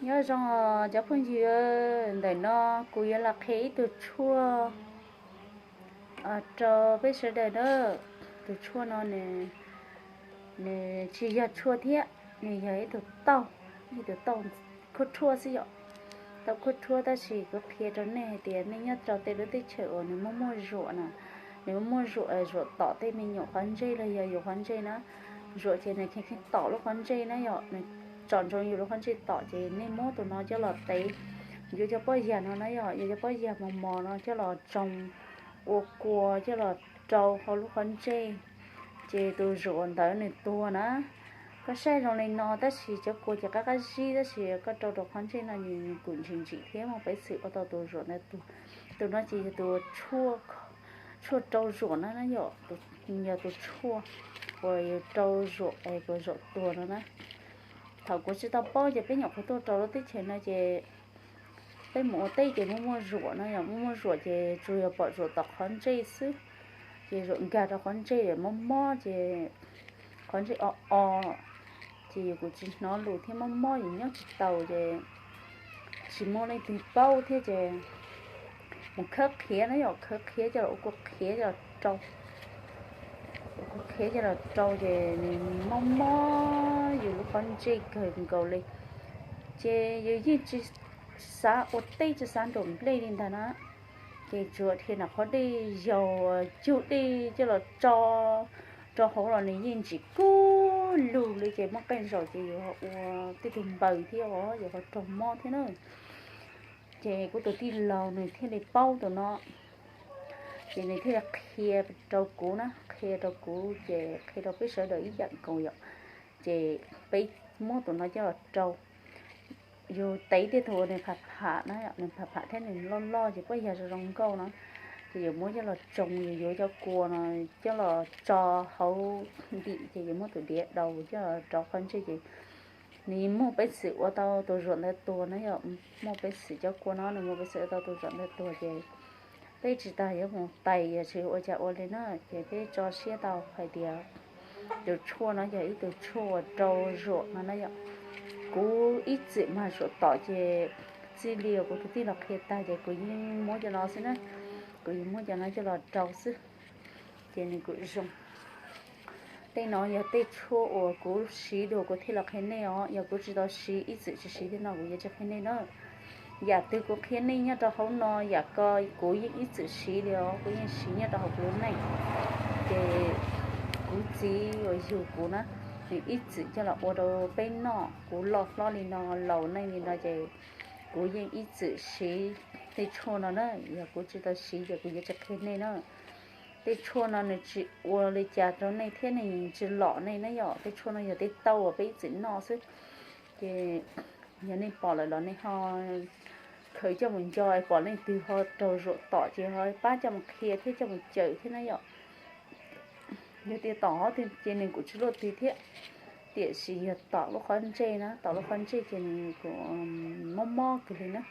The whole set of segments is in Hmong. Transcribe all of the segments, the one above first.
Nyob zoo os cov phooj ywg, ntawm no kuv yuav los qhia ib tug tshuaj rau peb sawv daws na. Tus tshuaj no nws tsis yog tshuaj thiab, nws yog ib tug tauj, ib tug tauj khuab rhuaj xwb yom. Tauj khuab rhuaj tab sis kuv qhia rau nej hais tias nej nyob rau tej lub teb chaws uas nws muaj muaj zuam na, nws muaj muaj zuam, zuam tom tej me nyuam qhov ntsej los yog yus qhov ntsej na. Zuam ces nws kheev kheev tom lub qhov ntsej na yom, nws tsom ntsoov yus lub qhov ntsej tom ces nej muab tus no coj los tev, yuav cov pob yas no na yom, yuav cov pob yas mos mos no coj los tsoo ua kua coj los rau hauv lub qhov ntsej, ces tus zuam ntawd nws tuag na. Koj saib zoo li no tab sis cov kua ces qab qab zib tab sis koj rau rau qhov ntsej no nws kuj ntsim ntsim thiab muaj peev xwm ua tau tus zuam ntawd tuag. Tus no ces yog tus tshuaj rau zuam na na yom, yog tus tshuaj uas yus rau zuam es tus zuam tuag no na. Thaum kuv tsis tau paub ces peb nyuam qhuav tuaj rau lub teb chaws no ces peb mus ua teb ces muaj muaj zuam no yom, muaj muaj zuam ces tsuas yog pom zuam tom qhov ntsej xwb. Ces zuam nkag rau qhov ntsej mob mob ces qhov ntsej o o, ces yus kuj tsis hnov lus thiab mob mob yus nyob tsis tau ces tsis muaj leej twg paub thiab ces mus khawb qhiav na yom, khawb qhiav coj los ua kua qhiav coj los rau, ua kua qhiav coj los rau ces nws mob mob yus lub qhov ntsej kawg nkaus li. Ces yus yeej tsis xav ua teb tsis xav nraum nplej li ntag na. Ces tsuas dhia nram qhov dej yaus cug dej coj los tso rau hauv los nws yeej ntsim kub lug li ces muaj qee zaum ces yuav ua tej tug npaws thiab os, yuav ho raug mob thiab na. Ces kuv tus tij laug nws thiaj li paub tus no, ces nws thiaj li qhia rau kuv na, qhia rau kuv ces qhia rau peb sawv daws ib yam nkaus yom. Ces peb muab tus no coj los rau, yus tev tej tug uas nws pham pham na, nws pham pham thiab nws loj loj ces pob yas zoo zoo nkauj no, ces yus muab coj los tsoo, yus yuav cov kua no coj los tso hauv ntim ces yus muab tus diav daus coj los rau qhov ntsej ces nws muaj peev xwm ua tau tus zuam ntawd tuag na yom. Muaj peev xwm, cov kua no nws muaj peev xwm ua tau tus zuam ntawd tuag ces peb tsis tas yuav mus tais yog tsis ua cas ua li na, ces peb tso siab tau hais tias tus tshuaj no yog ib tug tshuaj uas rau zuam no na yom. Kuv ib txwm mag zuam tom ces txij li uas kuv tus tij laug qhia tag ces kuv yeej muab cov no xwb na, kuv yeej muab cov no coj los rau xwb, ces nws kuj zoo. Tej no yog tej tshuaj uas kuv siv dua kuv thiaj los qhia nej os, yog kuv tsis tau siv ib txwm tsis siv tej no kuv yuav tsis qhia nej na. Yam twg kuv qhia nej nyob rau hauv no yam ko kuv yeej ib txwm siv li os, kuv yeej siv nyob rau hauv kuv lub neej. Ces kuv txiv uas yug kuv na, nws ib txwm coj los ua rau peb noj, kuv loj hlob li no laus neej li no ces kuv yeej ib txwm siv tej tshuaj no na, yog kuv tsis tau siv ces kuv yuav tsis qhia nej na. Tej tshuaj no nws tsis ua li cas rau nej thiab nws tsis lom nej na yom, tej tshuaj no yog tej tauj uas peb ib txwm noj xwb. Ces yog nej pom lawm los nej ho khaws coj mus nco, pom leej twg ho raug zuam tom ces ho pab coj mus qhia thiab coj mus cawm thiab na yom. Yog tias tom qhov twg ces nws kuj tsis luaj twg thiab, tiam sis yog tom lub qhov ntsej na, tom lub qhov ntsej ces nws kuj mob mob kawg li na,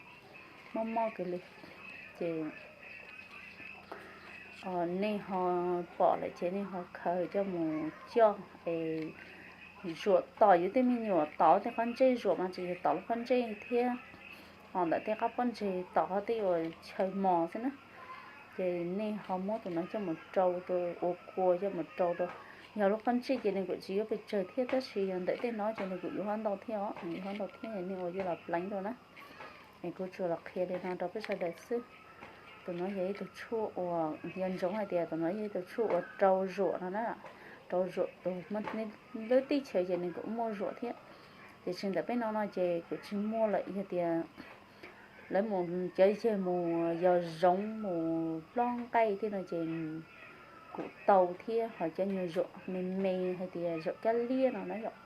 mob mob kawg li. Ces nej ho pom lawm ces nej ho khaws coj mus coj es zuam tom yus tej me nyuam, tom tej qhov ntsej, zuam mas tsis yog tom lub qhov ntsej thiab, ho ntawm tej qab pob ntseg, tom qhov tej uas chaw mos xwb na. Ces nej ho muab tus no coj mus rau, ua kua coj mus rau rau, yog lub qhov ntsej ces nws kuj tsis yuav pes tsawg thiab tab sis yog ntawm tej no ces nws kuj yuav hab ntau thiab os, nws yuav hab ntau thiab, nej ua yuav los pleev rau na. Es kuv tsuas los qhia li no rau peb sawv daws xwb. Tus no yog ib tug tshuaj uas yog ntsoov hais tias tus no yog ib tug tshuaj uas rau zuam no na, rau zuam tus, lub teb chaws ces nws kuj muaj zuam thiab, tiam sis ntawm peb no no ces kuj tsis muaj lawm. Yog tias lawv mus, cov yawg mus yos zoov mus hlob nqaij thiab no ces kuj tau thiab, ho cov nyuag zuam me me hais tias zuam kab liab no na yom,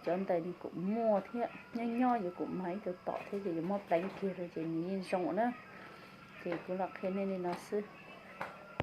cov ntawd nws kuj muaj thiab. Nyob nyob yuav kuj mag ib tug tom thiab ces yuav muab pleev kiag rau ces nws yeej zoo na. Ces kuv los qhia nej li no xwb.